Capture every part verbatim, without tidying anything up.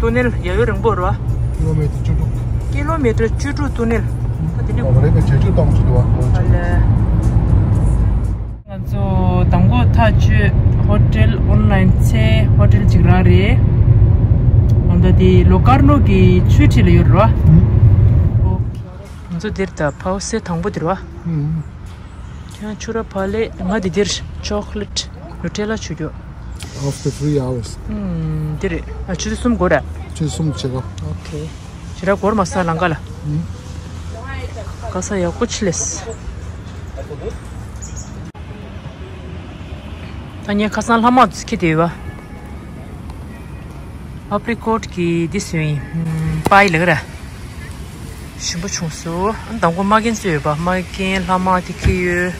ཏུ་ནེལ་ཡ་ཡོ་རིང་པོ་རེད་བ། ཀི་ལོ་མི་ཊར་བཅུ་དྲུག་ཀི་ལོ་མི་ཊར་བཅུ་དྲུག་ཏུ་ནེལ། ཨ་དེ་ནི་ཨ་མ་རེད་པས་བྱེད་སྤྱོད་གཏོང་བྱེད་དུ་བ། ཨ་ལས། ང་ཚོ་དང་པོ་ཐག་ཆོད་ཧོ་ཊེལ་ཨོན་ལ་ཡིན་ཚེ་ཧོ་ཊེལ་ཅིག་རག་རེད། ཨ་ད་དེ་ལོ་ཀར་ནོ་གི་ཆུ་ཁྲི་ལ་ཡོད་རེད་བ། ཨུ། ང་ཚོ་འདིར་ད་ཕའོ་སེ་དང་པོ་འདིར་བ། ཨུ། ཁྱེད་ཆུ་ར་ཕ་ལེ་ང་འདི་འདིར་ཅོག་ལེ་ཊི་ནུ་ཊེ་ལ་ཆུ་རྒྱུ། After three hours. ཨུམ། འདི་རེད། ཨ་ཆུ་ཚོད་གསུམ་འགོར་ར། ཆུ་ཚོད་གསུམ་བྱེད་ག། ཨོ་ཁེ། ཞེ་དྲག་འགོར་མ་ས་ལང་ཀ་ལ། ཨུམ། ཀ་ས་ཡག་པོ་ཆི་ལེས། ད་ངས་ཁ་སང་ལྷ་དམག་ཁྱེར་དེ་ཡོད་པ། ཨ་པི་རི་ཀོཊ་གི་འདི་སུ་ཡིན། པའི་ལགས་ར། ཞིམ་པོ་བྱུང་སོང་། ཨ་དང་པོ་མ་རྒན་ཚོས་ཡོད་པ། མ་རྒན་ལྷ་དམག་དེ་ཁྱེར་ཡོད།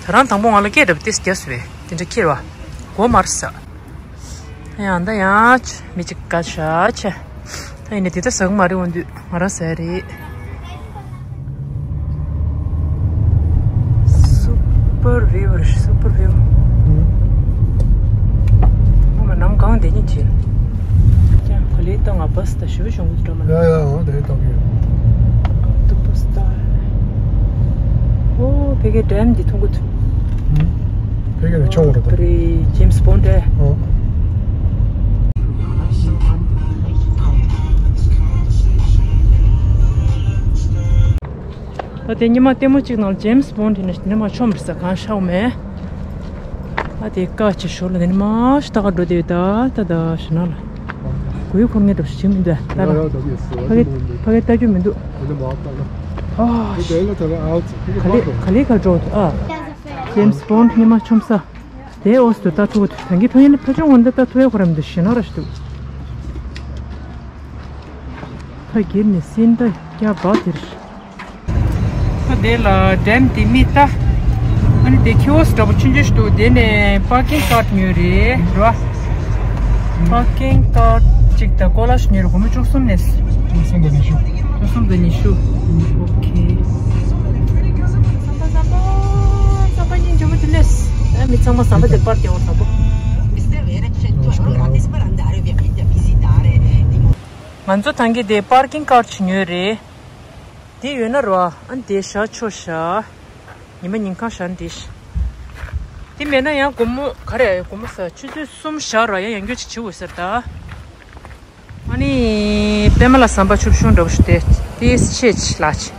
ད་རང་དང་པོ་ང་ལ་སྐད་འདྲ་པོ་ཏེས་རྒྱབ་སོང་བས་དེ་འདྲ་ཁྱེར་བ། གོ་མར་ས། ཡང་ད་ཡང་མི་གཅིག་དགའ་ཤ་ཆེ། ད་ཡིན་ནའི་དེ་ལྟར་ཟ་གི་མ་རེད། འོན་ཏེ་ང་རང་ཟ་ཡ་རེད། Super view རེད། Super view། ཨ་མ་ནམ་གང་དེ་ཉིད་བྱེད། ཀྱང་ག་ལེ་ད་ང་བ་སི་ད་ཞུ་བ་བྱུང་གི་འགྲོ་མ་ཡ་ཡ་ཨང་དེ་ལྟ་གི་ཡོད། ཨོག་ཏོ་པ་སི་ད། ཨོ་ཕ་གི་ཌེམ་འདི་མཐོང་གི་འདུག་ཕ་གི་ནས་ཆུང་རུ་དང་། ཇེམ་སི་བོན་ཌི། ཨོ། ད་དེ་ཉི་མ་ལྟད་མོ་གཅིག་ནང་ཇེམ་སི་བོན་ཌི་ནས་ཉི་མ་ཆོམ་རེད་ས་གང་ཤའོ་མེ། ཨ་དེ་ཀ་ཅི་ཤོར་ལ་དེ་ནི་མ་ཤི་ད་ག་འགྲོ་དེ་ད་ད་ད་ཤི་ན་ལ། གུས་འཁོར་ངེས་འགྲོ་ཞིག་མི་འདུག་ད་ལ། ཕ་གི་ཕ་གི་ལྟ་རྒྱུ་མི་འདུག་ཨ་ཤི། ག་ལེ་ག་ལེ་ག་འགྲོ་ཨ། ཇེམ་སི་བོན་ཌི་ཉི་མ་ཆོམ་ས། དེ་འོག་ཏུ་ལྟ་ཐུབ་ཀྱི་འདུག་ད་གིན་ཕ་གི་ནི་ཕ་ཆུང་ངོ་འདི་ལྟ་ཐུབ་ཡ་ཁོ་ར་མི་འདུག་ཤི་ན་ར་ཞིག་འདུག་ཕ་གིར་ནི་སིན་ད་སྐྱ་བ་དེར། ཨ་དེ་ལ་ཌེམ་དེ་མི་ལྟ། ཨ་ནི་དེ་ཁི་ཨོ་སི་འདྲ་པོ་ཆུང་ཆུང་ཞིག་འདུག་དེ་ནས་པར་ཀིང་ཀར་ཉོས་རེད་ར། པར་ཀིང་ཀར་གཅིག་དང་ཀོ་ལ་ཞིག་ཉོས་རེད། སྒོར་མོ་བཅུ་གསུམ་ནས། བཅུ་གསུམ་དང་ཉི་ཤུ། བཅུ་གསུམ་དང་ཉི་ཤུ། ཨོ་ཁེ། ཟམ་པ་ཟམ་པ་ཟམ་པ་སྙིང་རྗེ་མོ་དེ་ལས། ཨ་མི་ཚང་མ་ཟམ་པ་དེ་པར་སྐྱེལ་བར་ཟམ་པ། ང་ཚོ་ཐང་གི་དེ་པར་ཀིང་ཀར་ཅིག་ཉོས་རེད། དེ་ཡོད་ན་རོ། ཨ་དེ་བཞག་ཆོག་ཤག་ཉི་མ་ཉིན་གང་ཞག་འདི་ཤག་དེ་མེད་ན་ཡང་སྒོར་མོ་ག་རེ་སྒོར་མོ་ས་ཆུ་ཚོད་གསུམ་བཞག་རོ། ཡང་ཡང་རྒྱུ་ཅིག་བྱེད་འོས་ཟེར་ད། ཨ་ནི་པད་མ་ལ་ཟམ་པ་ཆུ་ཆུང་འདྲ་པོ་ཞིག་སྟེ་ཏིས་ཆེ་ཆེ་ལ་ཆེ།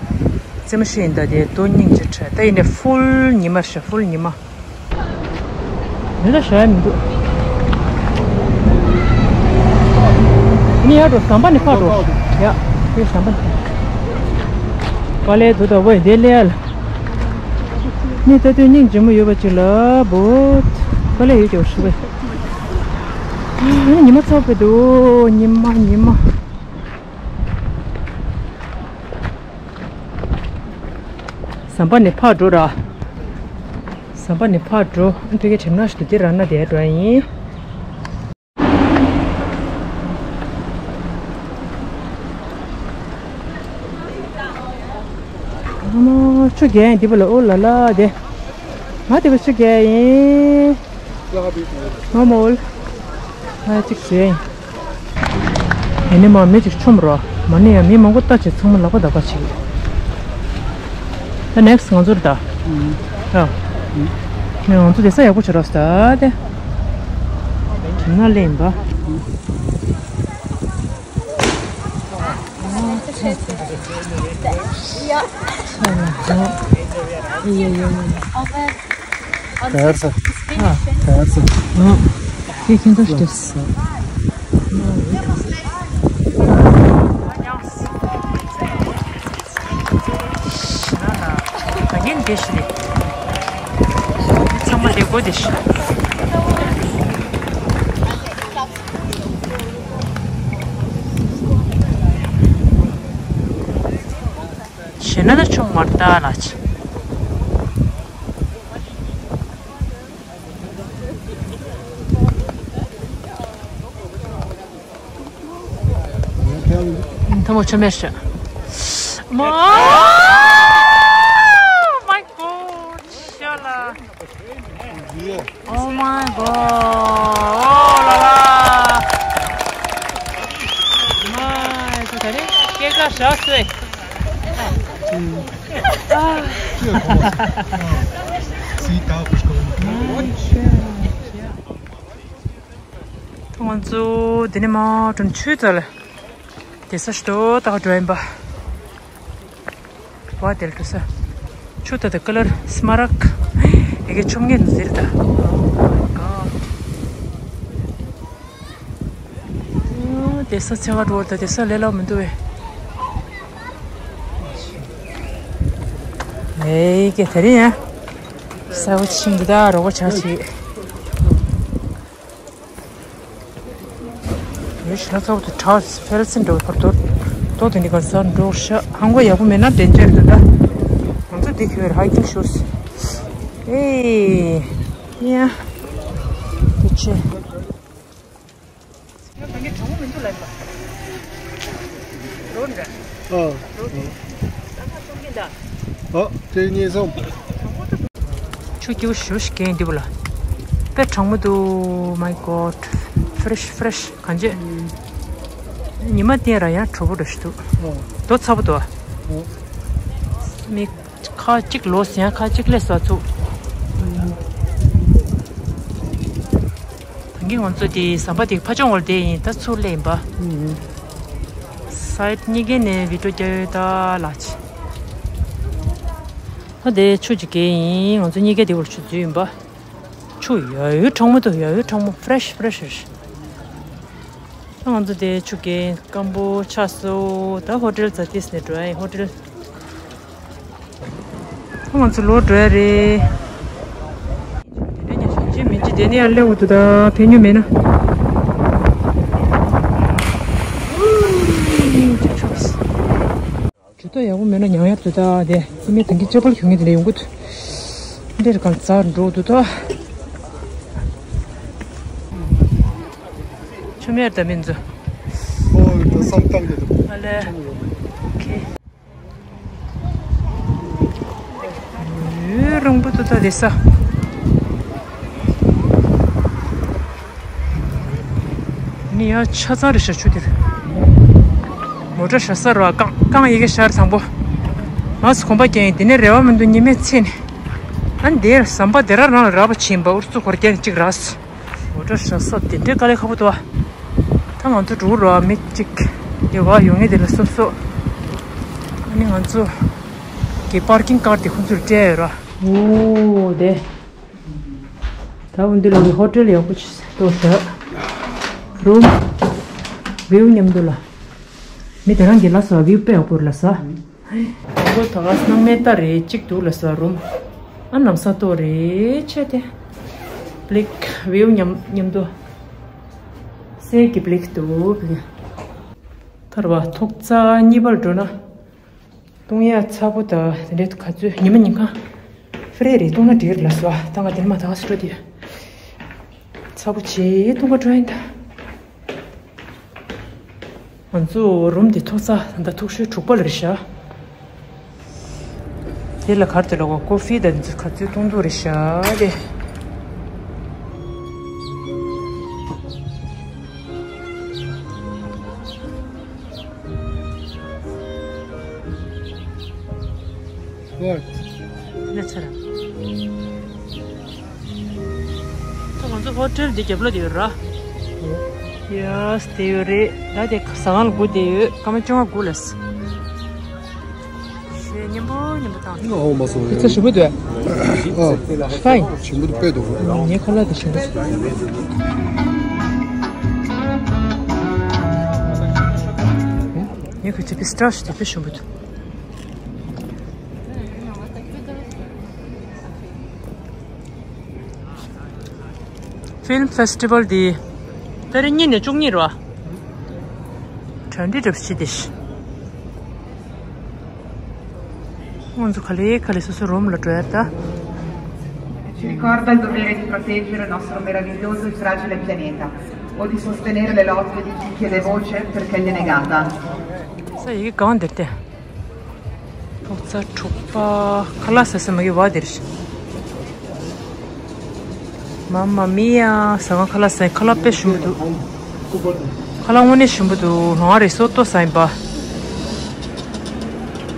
རྩེད་མོ་ཤེས་ཡིན་ད་དེ་དོ་སྙིང་རྗེ་ཁྲ་ད་ཡིན་ནས་ཕུལ་ཉི་མ་ཤ་ཕུལ་ཉི་མ། མི་ལ་ཤ་ཡ་མི་འདུག་ཨ་ནི་ཡར་འགྲོ་ཟམ་པ་ནས་ཕར་འགྲོ། ཡ་དེ་ཟམ་པ་ནས་ཕར། དཀའ་ལས་འདུག་ད་བོ་དེ་ལས་ཡ་ལ། ནི་ལྟ་དུས་སྙིང་རྗེ་མོ་ཡོད་པ་ཅིག་ལ་བོ། དཀའ་ལས་ཡོད་ཀྱང་ཧྲུག་པས། ཉི་མ་ཚ་པོ་འདུག་ཉི་མ་ཉི་མ། ཟམ་པ་ནས་ཕར་འགྲོ་ར། ཟམ་པ་ནས་ཕར་འགྲོ། ཨ་ཕ་གི་གྲིམ་ནག་ཞིག་འདུག་དེ་ར་ན་དེ་འགྲོ་ཡ་ཡིན། ཨ་མ་ཆུ་རྒྱག་ཡིན་འདི་པ་ལ། ཨོ་ལ་ལ་དེ། ང་དེ་པ་ཆུ་རྒྱག་ཡིན། ང་མོལ། ང་གཅིག་བྱས་ཡིན། ཡིན་ནི་མ་མི་གཅིག་ཆོམ་རོ། མ་ནི་ཡང་མི་མང་པོ་ལྟ་བྱེད་ཚང་མ་ལག་པ་བརྡབ་པ་བྱེད། ད་ནེག་སི་ང་ཚོར་ད། ཨ། ནི་ང་ཚོ་དེ་ས་ཡག་པོ་བྱེད་རོགས་ད་དེ། དེ་ན་ལེན་པ། ཡ། ཡ་ཡ་ཡ་ཡ། ག་རེ་ཟ། ག་རེ་ཟ། ཨ། དེ་ཁྱེད་ཚོ་ཤི་ཏེ། ད་ངན་དེ་ཤི་ལེ། ཚང་མ་ལེ་གོ་དེ་ཤི། ཞེ་ན་ད་ཆུང་མར་ལྟ་ལ་ཆེ། ཐ་མོ་ཆོ་མེར་ཤ། མ། Oh my God. ང་ཚོ་འདི་ནས་མར་ཀྲུང་ཆུ་ཚོད་ལ་དེ་ས་ཞིག་ཏོ་ཏག་འགྲོ་ཡིན་པ། བ་དེར་འགྲོ་ས། ཆུ་ད་ད་ཀ་ལར་སྨ་རག་ཡ་གི་ཆོམ་ངེས་ཟེར་ད། དེ་ས་ཚེ་བ་འགྲོ་ད་དེ་ས་ལས་ལ་མི་འདུག་བས། ཨེ་ཀེ་ད་རིང་ཡ། ས་བ་ཆིང་གི་ད་རོགས་ཆ་ཆི། ཡོད་ཤི་ན་ཚ་བོ་དེ་ཁྲག་ཕལ་ཆེར་འགྲོ་བར་དོ། དོ་དེ་འདི་ག་ས་འགྲོ་ཤ་ཧང་གོ་ཡག་པོ་མེད་ན་དེ་འདྲ་རེད་ད། ང་ཚོ་འདི་ཁྱོད་ཧའི་ཀིང་ཤོས། ཨེ། ཡ། དེ་ཆེ། ཨ། ཨོ། དེ་ཉེས་སོང་། ཆུ་སྐྱིད་པོ་ཞེ་པོ་ཞིག་གྱོན་འདུག་ལ། དཔེ་གྲང་མོ་འདུག My God. Fresh, fresh. གང་བྱེད། ཉི་མ་བསྟན་ར་ཡང་དྲོ་པོ་འདྲ་ཞིག་འདུག་ཨོ། རྡོ་ཚ་པོ་འདུག་ཨོ། མི་ཁ་གཅིག་ལོས་ཡང་ཁ་གཅིག་ལས་ས་ཚུགས། ད་གིན་ང་ཚོ་དེ་ཟམ་པ་དེ་ཕ་ཆུང་བར་བསྡད་ཡིན། ད་ཚུར་སླེབས་ཡིན་པ། ཨུ། སའིཌ་གཉིས་ཀའི་ནས་བི་ཌིའོ་རྒྱག་ཡོད་ད་ལགས། ད་དེ་ཆུ་ཅིག་གས་ཡིན། ང་ཚོ་གཉིས་ཀའི་དེ་བར་ཆུ་འཛུལ་ཡིན་པ། ཆུ་ཡ་ཡོད་གྲང་མོ་འདུག་ཡ་ཡོད་གྲང་མོ། ཕེ་རེཤ་ཕེ་རེཤ་རེད། ད་ང་ཚོ་དེ་ཆུ་གས་སྐམ་པོ་ཆགས་སོང་། ད་ཧོ་ཊེལ་ཛ་ཏིས་ནས་འགྲོ་ཡ་ཡིན། ཧོ་ཊེལ། ང་ཚོ་ལོག་འགྲོ་ཡ་རེད། དེ་འདྲ་ཉག་ཞིག་ཅི་མིན་ཅི་དེ་ནས་ཡར་སླེབས་འོ་དུ་ད་ཕན་ཉུ་མེད་ན། ཇུ་ཏོ་ཡག་པོ་མེད་ན་ཉང་ཡར་དུ་ད་དེ་ཁྱི་མེད་དང་གི་ཅ་པལ་གྱོན་གི་དེ་འདྲ་ཡོང་གི་འདུག་འདིར་གང་ཚར་འགྲོ་འདུག་ད། ཆུ་མེར་ད་མིན་ཚོ། ཨོ་ད་སམ་ཏང་གི་འདུག་ཨ་ལེ། ཨོ་ཁེ། ཡུན་རིང་པོ་འདུག་ད་དེ་ས། ནི་ཡ་ཆ་ཚང་རེད་ཤག་ཆུ་དེར། མོ་ཊ་ཤ་ས་ར་རྐང་རྐང་ཡི་གེ་ཤར་ཚང་པོ། མ་སུ་གོམ་པ་རྒྱག་ཡིན་དེ་ནས་རེ་བ་མི་འདུག་ཉི་མའི་ཚེ་ནས། ཨ་ནི་དེར་ཟམ་པ་དེ་ར་རང་ལ་རག་པ་ཕྱིན་པ་ཨུར་ཚུ་འཁོར་རྒྱག་གཅིག་རག་སི། མོ་ཊ་ཤ་ས་དེ་འདྲའི་དཀའ་ལས་ཁག་པོ་འདུག་ཨ། ད་ང་ཚོ་འགྲོ་ར་མི་གཅིག་དེ་བ་ཡོང་ངེས་དེ་ལ་སོ་སོ། ཨ་ནི་ང་ཚོ་གི་པར་ཀིང་ཀར་དེ་ཁོང་ཚོར་སྤྲད་ཡོད་ར། ཨོ་དེ། ད་འོ་འདི་ལོ་གི་ཧོ་ཊེལ་ཡག་པོ་ཞིག་ཏོ་ཤ། རུམ། བིའུ་མཉམ་དུ་ལ། མི་དེ་རང་གི་ལ་ས་བིའུ་དཔེ་ཡག་པོ་རེད་ལ་ས། དང་པོ་ད་ག་སྣང་མེད་ལྟ་རེད་གཅིག་འདུག་ལ་ས་རུམ། ཨ་ནམ་ས་ཏོ་རེད་ཆེ་དེ། བླིག་བིའུ་མཉམ་མཉམ་དུ། སེ་གི་བླིག་ཏུ་བི། ཐར་བ་ཐོག་རྩ་གཉིས་པར་འགྲོ་ན། བཏུང་ཡ་ཚ་པོ་དང་དེ་འདྲའི་ག་ཚོད་ཉི་མ་ཉིན་གང་། ཧྥི་རེ་རེ་བཏུང་ན་འགྲིག་རེད་ལ་སོ། ད་ང་དེ་ནས་མ་ད་ག་སུ་འགྲོ་དེ། ཚ་པོ་བྱེད་བཏུང་ག་འགྲོ་ཡིན་ད། ང་ཚོ་རུམ་དེ་ཐོག་ས་ད་ཐུག་ཤོས་དྲུག་པ་ལ་རེད་ཤག་དེ་ལ་གར་དེ་ལ་གོ་ཀོ་ཧྥི་ད་འདི་ཚོ་ག་ཚོད་བཏུང་འདུག་རེད་ཤག་དེ། What? ལ་ཚར། ད་ང་ཚོ་ཧོ་ཊེལ་འདི་རྒྱབ་ལ་དེ་ཡོད་ར། ཡོས་དེ་ཡོད་རེད། ད་དེ་ཟ་ཁང་ལ་སྒུག་དེ་ཡོད། སྐར་མ་བཅོ་ལྔ་སྒུག་ལ། ཞེས་མཉམ་པོ་མཉམ་པོ་བཏང་། ཨོ་མ་སོང་ཡ། ཚ་ཞིམ་པོ་འདུག་ཨ། ཧྥའིན། ཞིམ་པོ་དཔེ་འདུག་ངའི་ཁ་ལག་དེ་ཞིམ་པོ། ངའི་ཁུ་ཚ་པི་སི་ཊ་ཤི་དེ་དཔེ་ཞིམ་པོ་འདུག་ཕིལམ་ཕེ་སི་ཊི་ཝལ་འདི་ཏ་རིག་གཉིས་ནས་བཅུ་གཉིས་རེད་བ། གྲ་འགྲིག་གྲབས་བྱེད་དེ། ང་ཚོ་ག་ལེ་ག་ལེ་སོ་སོ་རུམ་ལ་འགྲོ་ཡ་ད། Ci ricorda il dovere di proteggere il nostro meraviglioso e fragile pianeta, o di sostenere le lotte di chi chiede voce perché gli è negata. ས་ཡི་གེ་གང་འདིར་ཏེ། ཐོག་ཚ་དྲུག་པ། ཁ་ལག་ཟ་ས་མ་གི་བ་དེར་ཤི། མ་མ་མི་ཡ། ཟ་ཁང་ཁ་ལག་ཟ་ཡིན། ཁ་ལག་དཔེ་ཞིམ་པོ་འདུག་ཁ་ལག་དངོས་གནས་ཞིམ་པོ་འདུག་ལོང་བ་རི་སོ་ཏོ་ཟ་ཡིན་པ།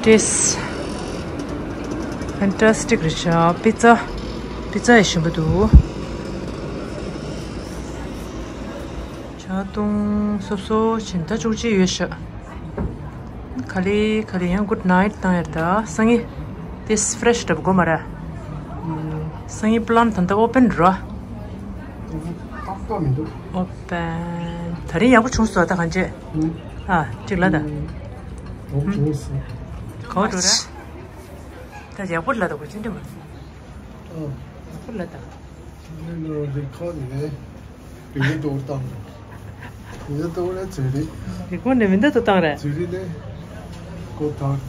ཏེས། Fantastic རེད་ཤག་པི་ཛ། པི་ཛ་ཡི་ཞིམ་པོ་འདུག་ཇ་བཏུང་སོབ་སོབ་བྱིན་ད་བཅུ་གཅིག་ཡོད་ཤག་ག་ལེ་ག་ལེ་ཡང་good night བཏང་ཡ་ད། སང་ཉིན་this fresh འདྲ་པོ་དགོས་མ་རེད། སང་ཉིན་plan ད་ལྟ་open ར། ཏག་ཏག་མི་འདུག open ད་རིང་ཡག་པོ་བྱུང་སོང་ད་གང་བྱེད། ཨ་གཅིག་ལ་ད། ཡག་པོ་བྱུང་སོང་། ག་བ་འགྲོ་ར། ད་ཡག་པོ་ལ་ད་གོ་ཅི་འདྲ་མ། ཨ། ཡག་པོ་ལ་ད། ནི་ནོ་རི་ཁ་ནས་བི་ལི་ཏོར་བཏང་། བི་ལི་ཏོར་ལ་ཚེ་རིང་། རི་ཁོ་ནས་མི་འདའ་ཏོ་བཏང་རེད། ཚེ་རིང་ནས་གོ་ཐར།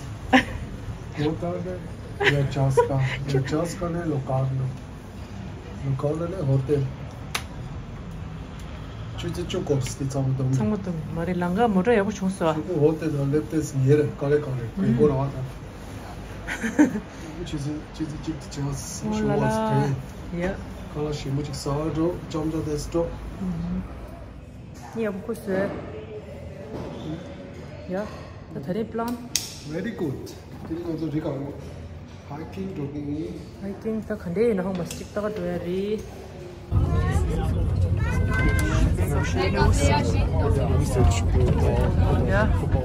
གོ་ཐར་ནས་ཡ་ཅཱས་ཀ། ཡ་ཅཱས་ཀ་ནས་ལོ་ཀར་ནོ། ལོ་ཀར་ནས་ཧོ་ཏེལ། ཆུ་ཚོད་བཅུ་སྐོར་སྟེ་ཚང་མ་བཏང་། ཚང་མ་བཏང་མ་རེད། ལམ་ཁ་མོ་ཊ་ཡག་པོ་བྱུང་སོང་ཨ། ཧོ་ཏེལ་ལ་སླེབས་ཏེ་ཉེ་རེད་ག་རེ་ག་རེ་གོས་གོ་ར་བ་དང་། ཆུ་ཚོད་ཆུ་ཚོད་གཅིག་ཏུ་ཆགས། ཨོ་ལ་ཤོ་ལ། བ་དེ། ཡ། ཁ་ལག་ཞིམ་པོ་ཅིག་ཟ་འགྲོ། ཅམ་ཅ་དེ་སྤྲོ། ཨུ་ཧུ། ངས་ཡག་པོ་བཟོས། ཡ། ད་ད་རེས་plan། Very good. དེ་རིང་ང་ཚོ་རི་ག་རུ་hiking འགྲོ་གི་ཡིན། Hiking ད་ག་འདྲས་ཡིན་ན་ཧོ་མ་གཅིག་ལྟ་ག་འགྲོ་ཡ་རེད། ཡ། ད་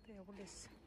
ཡག་པོ་ལས།